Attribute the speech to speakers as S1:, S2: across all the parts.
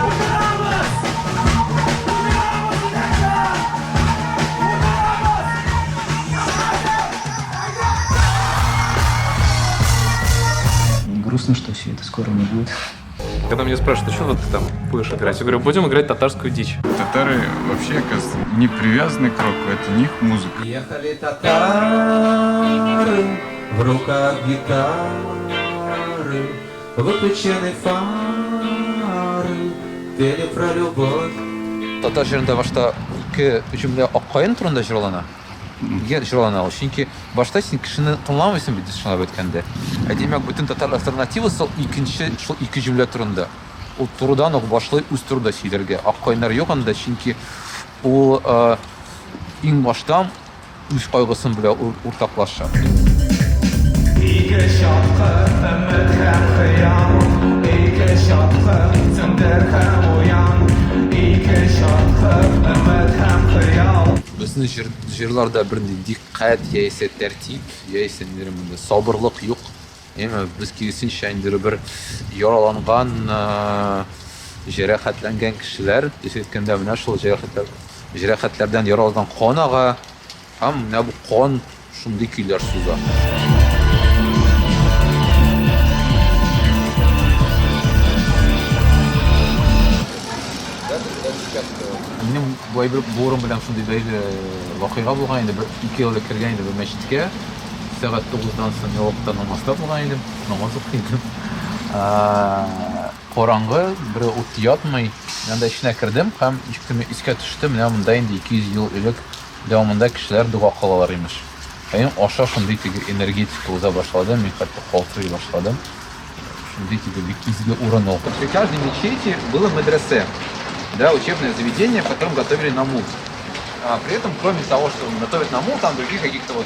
S1: Утырабыз! Утырабыз, Инәкәм! Утырабыз!
S2: Грустно, что все это скоро не будет.
S3: Когда меня спрашивают, а что вот ты там будешь играть? Я говорю, будем играть татарскую дичь.
S4: Татары вообще, оказывается, не привязаны к року, это не их музыка.
S5: Ехали татары, в руках гитары, выключены фары, пели про любовь.
S6: Татар җырында башта ике җөмлә ак каен турында җырлана. Нигә җырлана ул? Чөнки башта син кешене тыңламыйсың бит, чынлап әйткәндә. Ә димәк, бөтен татар альтернативасы ул икенче шул ике җөмлә турында. Ул турыдан ук башлый үз турында сөйләргә. Ак каеннар юк анда, чөнки ул иң баштан үз кайгысын белән уртаклаша.
S1: Ике чаткы өмет һәм хыял, ике чаткы сүндер һәм уян, ике чаткы өмет һәм хыял.
S6: Безнең җыр, җырларда бернинди дикъкать яисә тәртип, яисә ниндидер монда сабырлык юк. Әмма без киресенчә ниндидер бер яраланган, җәрәхәтләнгән кешеләр, дөрес әйткәндә, менә шул җәрәхәтләр, җәрәхәтләрдән яралардан кан ага һәм менә бу кан шундый көйләр суза. Минем бу әйбер бу урын белән шундый бәйле вакыйга булган инде, бер ике ел элек кергән идем бер мәчеткә. Сәгать тугыздан соң мин вакытта намазда булган идем, намаз укый идем. Караңгы, бер ут ятмый. Мин анда эченә кердем һәм ничектер мин искә төште, менә монда инде 200 ел элек дәвамында кешеләр дога кылалар имеш. Ә мин аша шундый теге энергетика уза башлады, мин хәтта калтырый башладым. Шундый теге бик изге урын ул. При каждой мечети было медресе, да, учебное заведение, в котором готовили намул. А при этом, кроме того, что готовят намул, там других каких-то вот...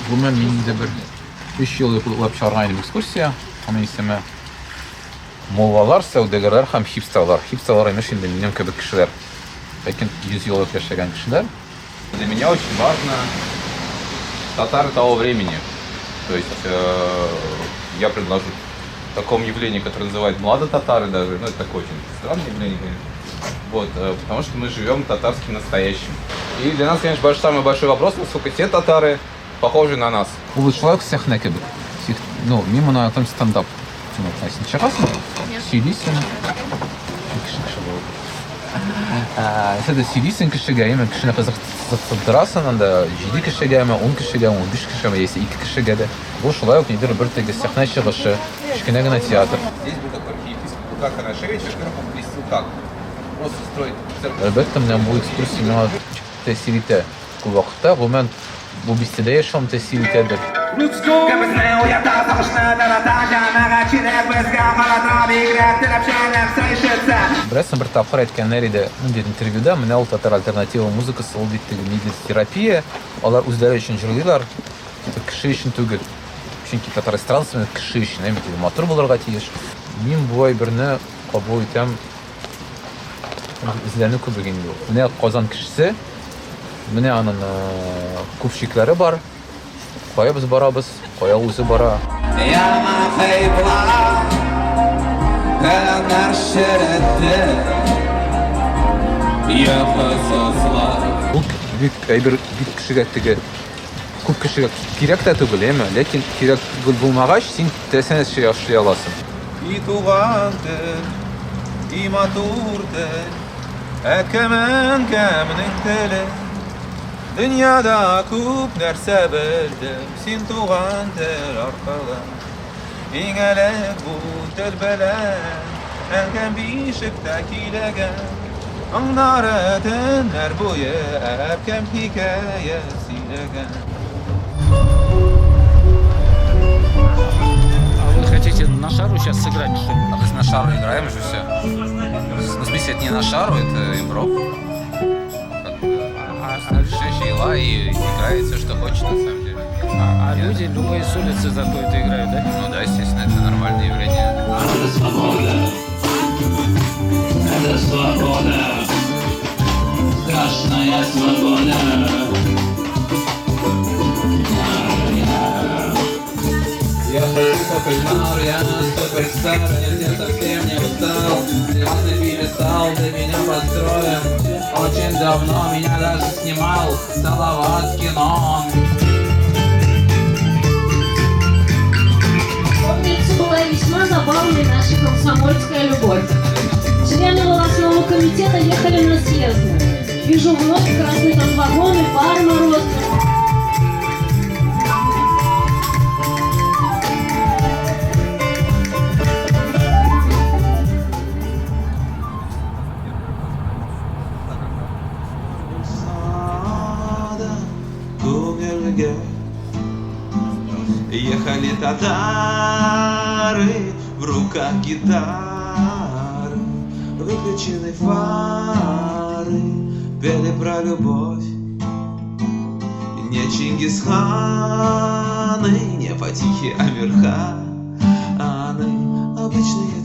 S6: Гомумән, мин инде бер өч ел элек уйлап чыгарган идем экскурсия. Аның исеме Муллалар, сәүдәгәрләр һәм хипстерлар. Хипстерлар имеш инде минем кебек кешеләр. Ләкин 100 ел элек яшәгән кешеләр. Для меня очень важно татары того времени. То есть я предложу такому явлению, которое называют младотатары даже, ну это такое очень странное явление, конечно. Вот, потому что мы живем татарским настоящим. И для нас, конечно, самый большой вопрос, насколько те татары похожи на нас. Ул шулай ук сәхнә кебек. Ну, мин моны атам стендап. Син син чыгасың, сөйлисең. Кеше кеше булып. Син дә сөйлисең кешегә, именно кешене кызыктырасың анда, 7 кешегәме, 10 кешегәме, 15 кешегәме, яисә 2 кешегә дә. Бу шулай ук нидер бер теге сәхнә чыгышы, кечкенә генә театр. Здесь был такой архиепископ Лука Конашевич, которых он крестил как? Просто строить церковь. Әлбәттә, менә бу экскурсия миңа тәэсир итә. Күп вакытта, гомумән, бу бистәдә яшәвем тәэсир итәдер.
S1: Безне уята сагышны тарата, җәмәгатьчелек безгә карата бигрәк таләпчән нәрсә ишетсә.
S6: Берәрсен бер тапкыр әйткәннәр иде, ниндидер интервьюда, менә ул татар альтернатива музыкасы, ул бит теге ниндидер терапия, алар үзләре өчен җырлыйлар, типа кеше өчен түгел. Чөнки татар эстрадасы менә кеше өчен, әйме, теге матур булырга тиеш. Мин бу әйберне кабул итәм, эзләнү кебек инде ул. Менә Казан кешесе, менә аның күп шикләре бар. Кая без барабыз, кая үзе бара.
S5: Яңа кыйбла Кәләмнәр черетте Йокысызлар.
S6: Бу бик әйбер бик кешегә теге күп кешегә кирәк тә түгел, әйме? Ләкин кирәк түгел булмагач, син теләсә нәрсә эшли аласың.
S5: И туган тел, и матур тел, Әткәм-әнкәмнең теле. Дөньяда күп нәрсә белдем син туган тел аркылы. Иң элек бу тел белән әнкәм бишектә көйләгән. Аннары төннәр буе әбкәм хикәя сөйләгән.
S7: А вы хотите на шару сейчас сыграть что-нибудь?
S6: А мы на шару играем же все. Ну, в смысле, это не на шару, это импров. Шесть и играет все, что хочет, на самом деле.
S7: А люди любые с улицы заходят и играют, да?
S6: Ну да, естественно, это нормальное явление.
S1: Это свобода. Это свобода. Страшная свобода.
S5: Я хочу, как Эльмар, я
S6: такой старый, нет, я совсем не устал. Диван ты перестал, ты меня построен. Очень давно меня даже снимал Салават кино.
S8: Помнится, была весьма забавной наша комсомольская любовь. Члены волосного комитета ехали на съезды. Вижу вновь красный там вагон и пар морозный.
S5: Ехали татары, в руках гитары, выключены фары, пели про любовь. Не Чингисханы, не Фатихи Амирханы, обычные